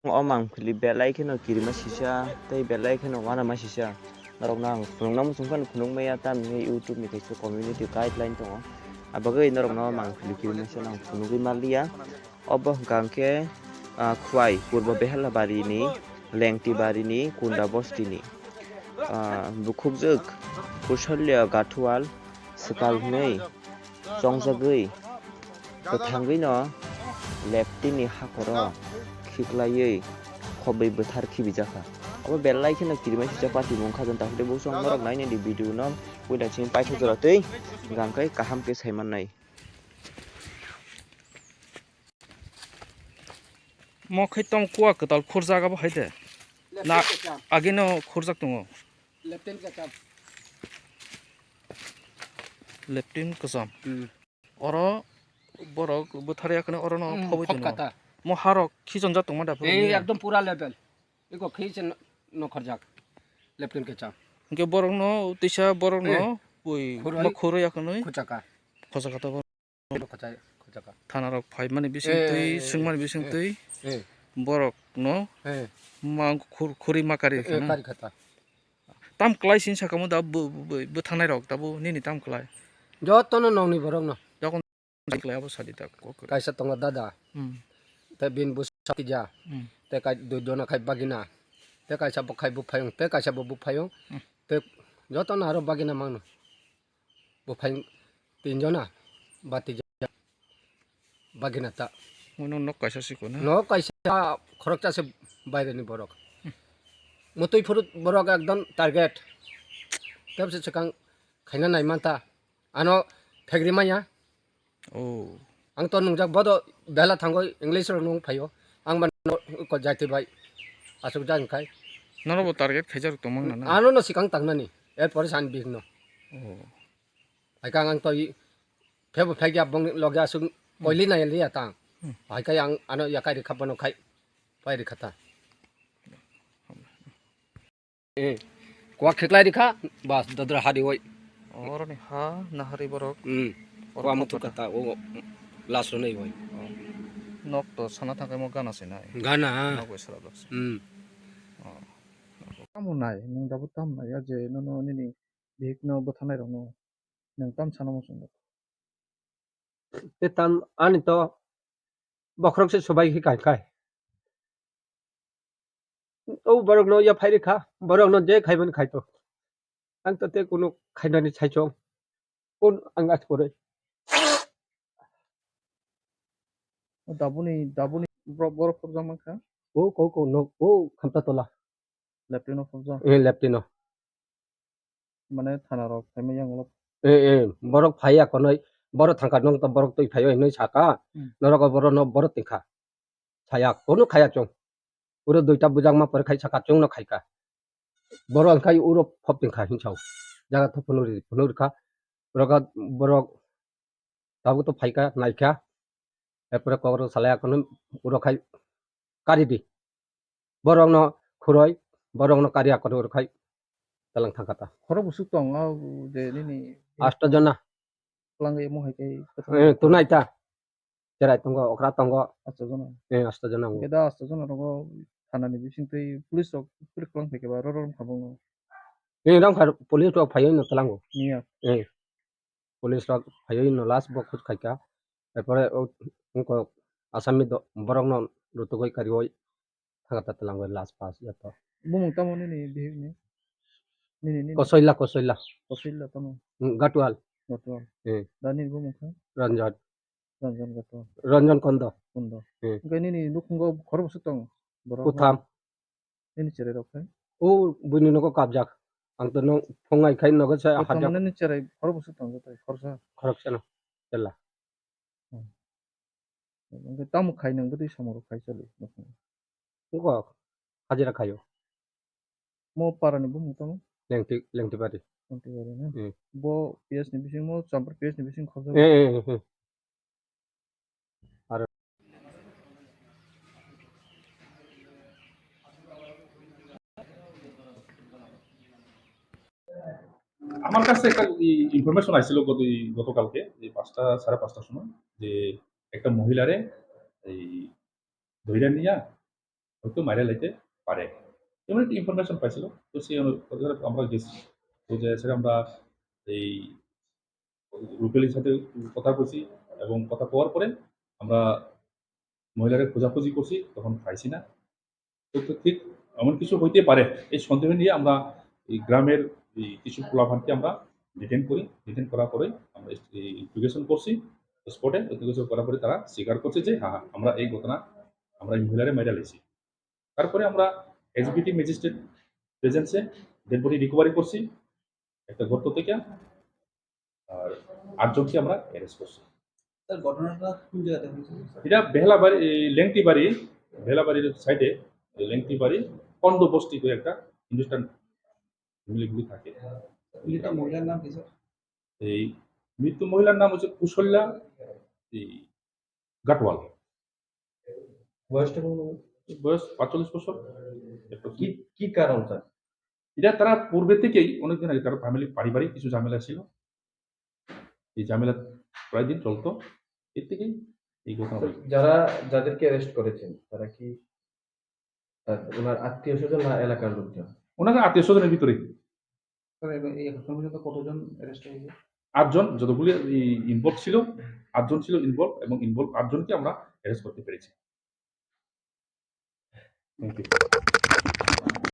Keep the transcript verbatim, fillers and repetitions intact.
O mangpili belai kheno kirima sisa tei belai kheno uanama sisa. Norokno ang phunukna muchung phano phunukmaya, tamni hwnwi YouTube ni kaisa community guideline tongo. Abagwi norokno mangpili kirima sisa ang phunugwi manliya. Obo hwnkha hwnkhe, ah, Khwai, Purbo Behelabari ni, Lengtibari ni, Kunda Bosti ni, ah, bukhukjwk Kusalya Gathual swkal hwnwi chongjagwi, kwthangwino leptini hakhoro khiklaiwi khobwi bwthar khibijakha. Obo belai kheno kirima sijak party mung kha, janta hwnkhe bo chwng norok nainani video no puila chini paithak jora twi hwnkhe kaham khe saimannai. Mo khai tong kuwa kwtal khurjak abo hai de. Na, agino khurjak tongo. Leptin kwcham. Leptin kwcham. Hmm. Oro borok bwthar ya kheno oro no Hmm, phobwi khop tongo. Kata. Mo harok khichonjak tongma da phuru Eh, ni? Ekdom pura level. Iko khichen no khorjak. Leptin kwcham. Hwnkhe borok no tisa borok no Eh. Bui Khuroi. Mo khuroi ya khwnwi. Khuchaka. Khuchaka to borok. Khachai, khachaka. Thana rok phaimani bising Eh, twi, eh, swngmani bising eh, twi, eh. Borok no Eh. Mang khur-, khuri ma kari Eh, khana. Kari khata. Tam klai sin sakamo da bu-, bu-, bu-, bwthangnai rok da bu nini tam klai. Joto no nongni borok no. Jokon klai abo sadi da kok. Kaisa tongo dada. Hmm. Te bin bu satija. Hmm. Te kai dui jona khai bagina. Te kaisa bo khai bu phayung, te kaisa bo bu phayung. Hmm. Te joto no aro bagina mangno. Buphai tinjona ba tija bagina ta. Uno nok kaisa siko na? Nok kaisa khoroksa se baireni borok. Mutui phuru borok ekdom target. Tebse swkang khaina nai manta. Ano phegri manya. Oh. Ang to nungjak bodo bela thango English rok nung phaio. Ang ban ko jati bai asuk jang khai. Nono bo target khaijak tongmang na na? Ano no sikang tangnani. Er pore san bihik no. Oh. Hai kang ang to i phebo phegya bong loge asuk koili na liya tang. Hmm. Hai kai ang ano ya kai rikha bono khai. Pai rikha ta. Eh, kuak khiklai rikha, bas, dodra hari oi. Oroni ha nahari borok. Hmm. Orok kuak mutu khopata. Kata, o, las ronai oi. Oh. Nok to sana thangkai mo gana se nai. Gana, ha. Nok bai sara dok se. Hmm. Oh. Tamo nai, nung dabu tam nai, ya je nono nini bihik no bwthanai rok no. Nung tam sana mo sung. Te tam ani to bokhorok se sobai khe kai kai. O borok no ya phai rikha, borok no je khai mani khai to. Ang to te kunu khainani sai chong. Kun ang as pore. O dabuni, dabuni bro-, borok khorjak mankha? O ko ko no, o khamta tola. Leptino khorjak? Eh, leptino. Mane thana rok phaima yang ulo. Eh, eh, borok phaiya konoi, borok thangka nong to borok twi phaio hinoi saka, hmm. Norok o borok no borok tingkha. Saya kono khaya chong. Uro duita bujak ma pore khai saka chong no khaika. Borok angkai uro phop tingkha hinsao. Jaga tho phunuri, phunuri kha. Borok, borok Tabuk to phaikha, naikha. Erpore kokrok salai akono uro khai kari di. Borokno khuroi, borokno kari akono uro khai talang thangkha ta. Khorok busuk tong o je nini Asto jona. Twlang emo hai kai. Eh, tunai ta. Cherai tongo, okra tongo. Asto jona. Eh, asto jona. Keda asto jona tongo thanani bising twi police rok police kwlang phaikhe ba roro wngkha bongno. Eh, rong kha police rok phaiwi no tlango. Niya. Eh. Police rok phaiwi no last bo khut khaikha. Erpore o wngkok asami do-, borokno rutugwi kariwi thangkha ta twlangwi last pass joto. Bumung tamo nini bihikni? Nini, nini. Kosoila, Kosoila. Kosoila tamo? Mm, Gatwal. Gatwal. Eh. Da nini bumung kha? Ranjan. Ranjan Gatwal. Ranjan Kondo. Kondo. Eh. Hwnkhe nini nukhungo khoroksa tong borok? Kutham. Nini cherai rok khai? O buini nogo kabjak. Ang to no phungai khai nogo sa. Kotham hajak. Nini cherai khorok bwswk tong joto khoroksa? Khoroksa no. Chela. Hmm. Hwnkhe tamo khai nang bwtwi samung rok khai chali? Wngkok hajira khaio. Mo para ni bumung tamo? Lengti, Lengtibari. Lengtibari na? Hmm. Bo P S ni bising mo, Champar P S ni bising khoroksa? Eh, eh, eh, eh. আমার কাছে একটা ই-, ইনফরমেশন আইছিল গত, এই গতকালকে, যে পাঁচটা, সাড়ে পাঁচটার সময়, যে একটা মহিলারে এই ধইরা নিয়া হয়তো মাইরা লাইতে পারে, এমন একটা ইনফরমেশন পাইছিল। তো সেই অনু-, আমরা গেছি, তো যে সেটা আমরা এই রুবেলের সাথে কথা কইছি এবং কথা কওয়ার পরে আমরা মহিলারে খোঁজাখুঁজি করছি, তখন পাইছি না। তো, তো ঠিক এমন কিছু হইতে পারে, এই সন্দেহ নিয়ে আমরা এই গ্রামের এই কিছু পোলাপানকে আমরা ডিটেন করি। ডিটেন করার পরে আমরা এই ইন্টিগ্রেশন করছি স্পটে। ইন্টিগ্রেশন করার পরে তারা স্বীকার করছে যে হ্যাঁ, আমরা এই ঘটনা, আমরা এই মহিলারে মাইরা লেছি। তারপরে আমরা এসবিটি ম্যাজিস্ট্রেট প্রেজেন্সে ডেড বডি রিকভারি করছি একটা গর্ত থেকে। আর আটজনকে আমরা অ্যারেস্ট করছি। স্যার, ঘটনাটা কোন জায়গাতে হয়েছে? এটা বেহলাবাড়ি, এই লেংটিবাড়ি, বেহলাবাড়ির সাইডে লেংটিবাড়ি কন্দ বস্তি করে একটা হিন্দুস্তান ফ্যামিলি থাকে। মৃত মহিলার নাম কি স্যার? এই মৃত মহিলার নাম হচ্ছে কুশল্যা এই গাটওয়াল। বয়সটা কেমন হবে? বয়স পাঁচচল্লিশ বছর। কি কি কারণ স্যার? এটা তারা পূর্বে থেকেই অনেকদিন আগে তারা ফ্যামিলি পারিবারিক কিছু ঝামেলা ছিল, এই ঝামেলা প্রায় দিন চলতো, এর থেকেই এই ঘটনা হয়েছে। যারা যাদেরকে অ্যারেস্ট করেছেন তারা কি আহ, ওনার আত্মীয় স্বজন না এলাকার লোকজন? ওনাকে আত্মীয় স্বজনের ভিতরে স্যার, এবার এই এখন পর্যন্ত কতজন অ্যারেস্ট হয়েছে? আটজন, যতগুলি ইনভলভ ছিল, আটজন ছিল ইনভলভ, এবং ইনভলভ আটজনকে আমরা অ্যারেস্ট করতে পেরেছি। Thank you.